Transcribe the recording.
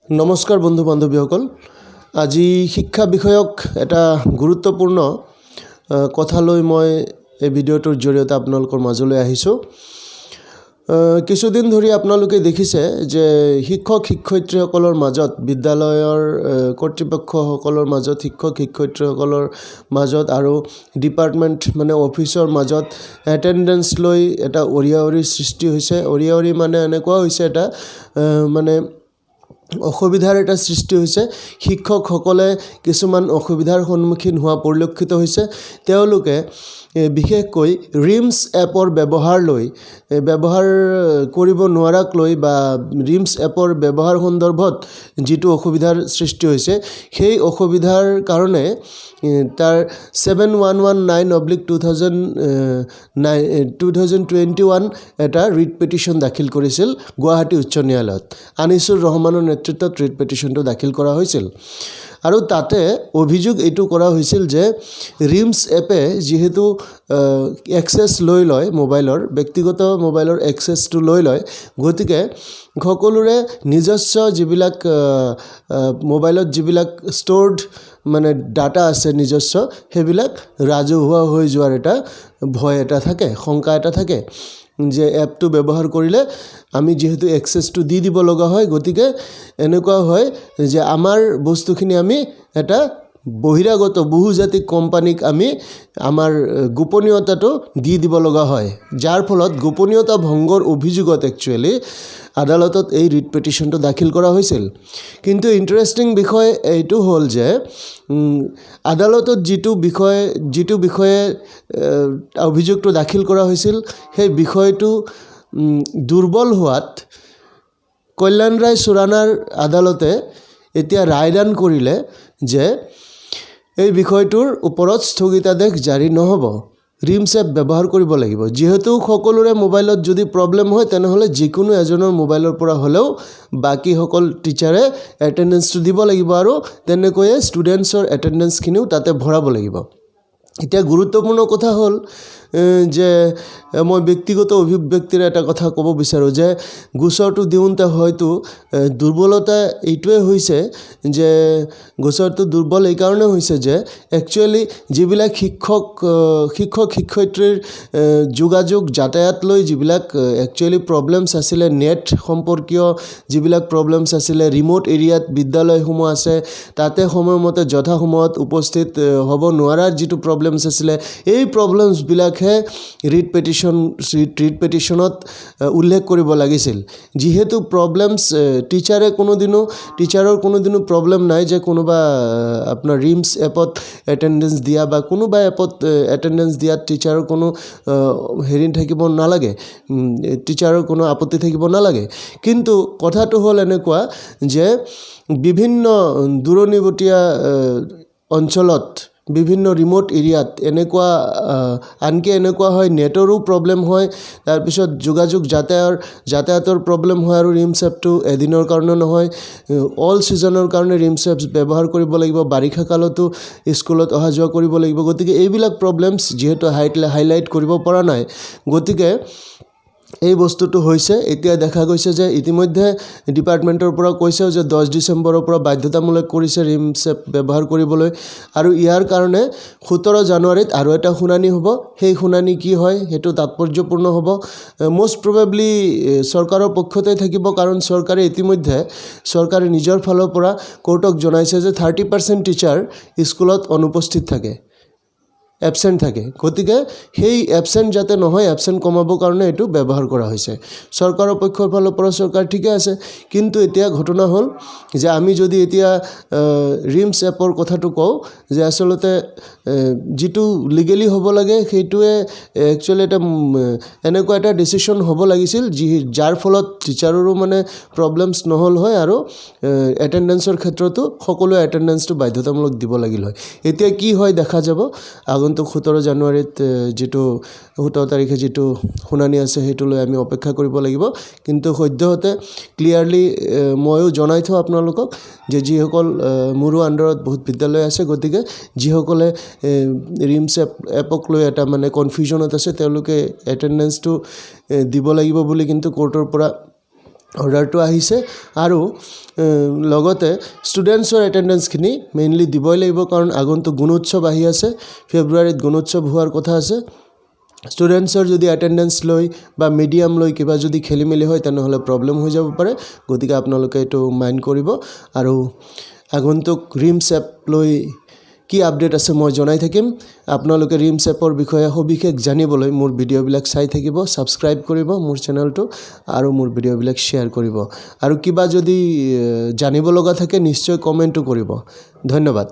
নমস্কাৰ বন্ধু বান্ধৱীসকল, আজি শিক্ষা বিষয়ক এটা গুৰুত্বপূৰ্ণ কথা লৈ মই এই ভিডিঅ'টোৰ জৰিয়তে আপোনালোকৰ মাজলৈ আহিছোঁ। কিছুদিন ধৰি আপোনালোকে দেখিছে যে শিক্ষক শিক্ষয়িত্ৰীসকলৰ মাজত, বিদ্যালয়ৰ কৰ্তৃপক্ষসকলৰ মাজত, শিক্ষক শিক্ষয়িত্ৰীসকলৰ মাজত আৰু ডিপাৰ্টমেণ্ট মানে অফিচৰ মাজত এটেণ্ডেঞ্চ লৈ এটা অৰিয়াঅৰিৰ সৃষ্টি হৈছে। অৰিয়াঅৰি মানে এনেকুৱা হৈছে, এটা মানে অসুবিধাৰ এটা সৃষ্টি হৈছে। শিক্ষকসকলে কিছুমান অসুবিধাৰ সন্মুখীন হোৱা পৰিলক্ষিত হৈছে। তেওঁলোকে বিশেষকৈ ৰিমছ এপৰ ব্যৱহাৰ লৈ, ব্যৱহাৰ কৰিব নোৱাৰাক লৈ বা ৰিমছ এপৰ ব্যৱহাৰ সন্দৰ্ভত যিটো অসুবিধাৰ সৃষ্টি হৈছে, সেই অসুবিধাৰ কাৰণে তাৰ 7119/2009 2021 এটা ৰিট পিটিশ্যন দাখিল কৰিছিল গুৱাহাটী উচ্চ ন্যায়ালয়ত। আনিছুৰ ৰহমানৰ নেতৃত্বত ৰিট পিটিশ্যনটো দাখিল কৰা হৈছিল আৰু তাতে অভিযোগ এইটো কৰা হৈছিল যে ৰিমছ এপে যিহেতু এক্সেছ লৈ লয়, মোবাইলৰ, ব্যক্তিগত মোবাইলৰ এক্সেছটো লৈ লয়, গতিকে সকলোৰে নিজস্ব যিবিলাক মোবাইলত যিবিলাক ষ্ট'ৰ্ড মানে ডাটা আছে নিজস্ব, সেইবিলাক ৰাজহুৱা হৈ যোৱাৰ এটা ভয় এটা থাকে, শংকা এটা থাকে যে এপটো ব্যৱহাৰ কৰিলে আমি যিহেতু এক্সেছটো দি দিব লগা হয়, গতিকে এনেকুৱা হয় যে আমাৰ বস্তুখিনি আমি এটা বহিৰাগত বহুজাতিক কোম্পানীক আমি আমাৰ গোপনীয়তাটো দি দিব লগা হয়, যাৰ ফলত গোপনীয়তা ভংগৰ অভিযোগত একচুৱেলি আদালতত এই ৰিট পিটিশ্যনটো দাখিল কৰা হৈছিল। কিন্তু ইণ্টাৰেষ্টিং বিষয় এইটো হ'ল যে আদালতত যিটো বিষয়ে অভিযোগটো দাখিল কৰা হৈছিল, সেই বিষয়টো দুৰ্বল হোৱাত কল্যাণ ৰায় চুৰানাৰ আদালতে এতিয়া ৰায়দান কৰিলে যে এই বিষয়টোৰ ওপৰত স্থগিতাদেশ জাৰি নহ'ব, ৰিমছ এপ ব্যৱহাৰ কৰিব লাগিব। যিহেতু সকলোৰে মোবাইলত যদি প্ৰব্লেম হয়, তেনেহ'লে যিকোনো এজনৰ মোবাইলৰ পৰা হ'লেও বাকীসকল টিচাৰে এটেণ্ডেঞ্চটো দিব লাগিব আৰু তেনেকৈয়ে ষ্টুডেণ্টছৰ এটেণ্ডেঞ্চখিনিও তাতে ভৰাব লাগিব। এতিয়া গুৰুত্বপূৰ্ণ কথা হ'ল যে মই ব্যক্তিগত অভিব্যক্তিৰে এটা কথা ক'ব বিচাৰোঁ যে গোচৰটো দিওঁতে হয়তো দুৰ্বলতা এইটোৱে হৈছে যে গোচৰটো দুৰ্বল এইকাৰণে হৈছে যে একচুৱেলি যিবিলাক শিক্ষক শিক্ষয়িত্ৰীৰ যোগাযোগ, যাতায়াত লৈ যিবিলাক একচুৱেলি প্ৰব্লেমছ আছিলে, নেট সম্পৰ্কীয় যিবিলাক প্ৰব্লেমছ আছিলে, ৰিম'ট এৰিয়াত বিদ্যালয়সমূহ আছে, তাতে সময়মতে যথাসময়ত উপস্থিত হ'ব নোৱাৰাৰ যিটো প্ৰব্লেমছ আছিলে, এই প্ৰব্লেমছবিলাকহে ৰিট পিটিশ্যনত উল্লেখ কৰিব লাগিছিল। যিহেতু প্ৰব্লেমছ টিচাৰে কোনোদিনো, টিচাৰৰ কোনোদিনো প্ৰব্লেম নাই যে কোনোবা আপোনাৰ ৰিমছ এপত এটেণ্ডেঞ্চ দিয়া বা কোনোবা এপত এটেণ্ডেঞ্চ দিয়াত টিচাৰৰ কোনো হেৰি থাকিব নালাগে, টিচাৰৰ কোনো আপত্তি থাকিব নালাগে। কিন্তু কথাটো হ'ল এনেকুৱা যে বিভিন্ন দূৰণিবটীয়া অঞ্চলত, বিভিন্ন ৰিম'ট এৰিয়াত এনেকুৱা, আনকি এনেকুৱা হয় নেটৰো প্ৰব্লেম হয়, তাৰপিছত যোগাযোগ, যাতায়াতৰ প্ৰব্লেম হয় আৰু ৰিমছ এপটো এদিনৰ কাৰণে নহয়, অল ছিজনৰ কাৰণে ৰিমছ এপছ ব্যৱহাৰ কৰিব লাগিব। বাৰিষা কালতো স্কুলত অহা যোৱা কৰিব লাগিব। গতিকে এইবিলাক প্ৰব্লেমছ যিহেতু হাইলাইট কৰিব পৰা নাই, গতিকে এই বস্তুটো হৈছে। এতিয়া দেখা গৈছে যে ইতিমধ্যে ডিপাৰ্টমেণ্টৰ পৰা কৈছেও যে 10 ডিচেম্বৰৰ পৰা বাধ্যতামূলক কৰিছে ৰিমছ এপ ব্যৱহাৰ কৰিবলৈ আৰু ইয়াৰ কাৰণে 17 জানুৱাৰীত আৰু এটা শুনানি হ'ব। সেই শুনানি কি হয়, সেইটো তাৎপৰ্যপূৰ্ণ হ'ব। মষ্ট প্ৰবেবলি চৰকাৰৰ পক্ষতে থাকিব, কাৰণ চৰকাৰে ইতিমধ্যে, চৰকাৰে নিজৰ ফালৰ পৰা কোৰ্টক জনাইছে যে 30% টিচাৰ স্কুলত অনুপস্থিত থাকে, এবচেণ্ট থাকে। গতিকে সেই এবচেণ্ট যাতে নহয়, এবচেণ্ট কমাবৰ কাৰণে এইটো ব্যৱহাৰ কৰা হৈছে। চৰকাৰৰ পক্ষৰ ফালৰ পৰা চৰকাৰ ঠিকে আছে। কিন্তু এতিয়া ঘটনা হ'ল যে আমি যদি এতিয়া ৰিমছ এপৰ কথাটো কওঁ যে আচলতে যিটো লিগেলি হ'ব লাগে, সেইটোৱে একচুৱেলি এটা এনেকুৱা এটা ডিচিশ্যন হ'ব লাগিছিল যাৰ ফলত টিচাৰৰো মানে প্ৰব্লেমছ নহ'ল হয় আৰু এটেণ্ডেঞ্চৰ ক্ষেত্ৰতো সকলোৱে এটেণ্ডেঞ্চটো বাধ্যতামূলক দিব লাগিল হয়। এতিয়া কি হয় দেখা যাব। আগন্তুক 17 জানুৱাৰীত যিটো, 17 তাৰিখে যিটো শুনানি আছে, সেইটো লৈ আমি অপেক্ষা কৰিব লাগিব। কিন্তু সদ্যহতে ক্লিয়াৰলি ময়ো জনাই থওঁ আপোনালোকক যে যিসকল, মোৰো আণ্ডাৰত বহুত বিদ্যালয় আছে, গতিকে যিসকলে ৰিমছ এপক লৈ এটা মানে কনফিউজনত আছে, তেওঁলোকে এটেণ্ডেঞ্চটো দিব লাগিব বুলি কিন্তু কোৰ্টৰ পৰা অৰ্ডাৰটো আহিছে। আৰু লগতে ষ্টুডেণ্টছৰ এটেণ্ডেঞ্চখিনি মেইনলি দিবই লাগিব, কাৰণ আগন্তুক গুণোৎসৱ আহি আছে। ফেব্ৰুৱাৰীত গুণোৎসৱ হোৱাৰ কথা আছে। ষ্টুডেণ্টছৰ যদি এটেণ্ডেঞ্চ লৈ বা মিডিয়াম লৈ কিবা যদি খেলি মেলি হয়, তেনেহ'লে প্ৰব্লেম হৈ যাব পাৰে। গতিকে আপোনালোকে এইটো মাইণ্ড কৰিব। আৰু আগন্তুক ৰিমছ এপ লৈ কি আপডেট আছে মই জনাই থাকিম। আপোনালোকে ৰিমছ এপৰ বিষয়ে সবিশেষ জানিবলৈ মোৰ ভিডিঅ'বিলাক চাই থাকিব, ছাবস্ক্ৰাইব কৰিব মোৰ চেনেলটো আৰু মোৰ ভিডিঅ'বিলাক শ্বেয়াৰ কৰিব। আৰু কিবা যদি জানিব লগা থাকে, নিশ্চয় কমেণ্টো কৰিব। ধন্যবাদ।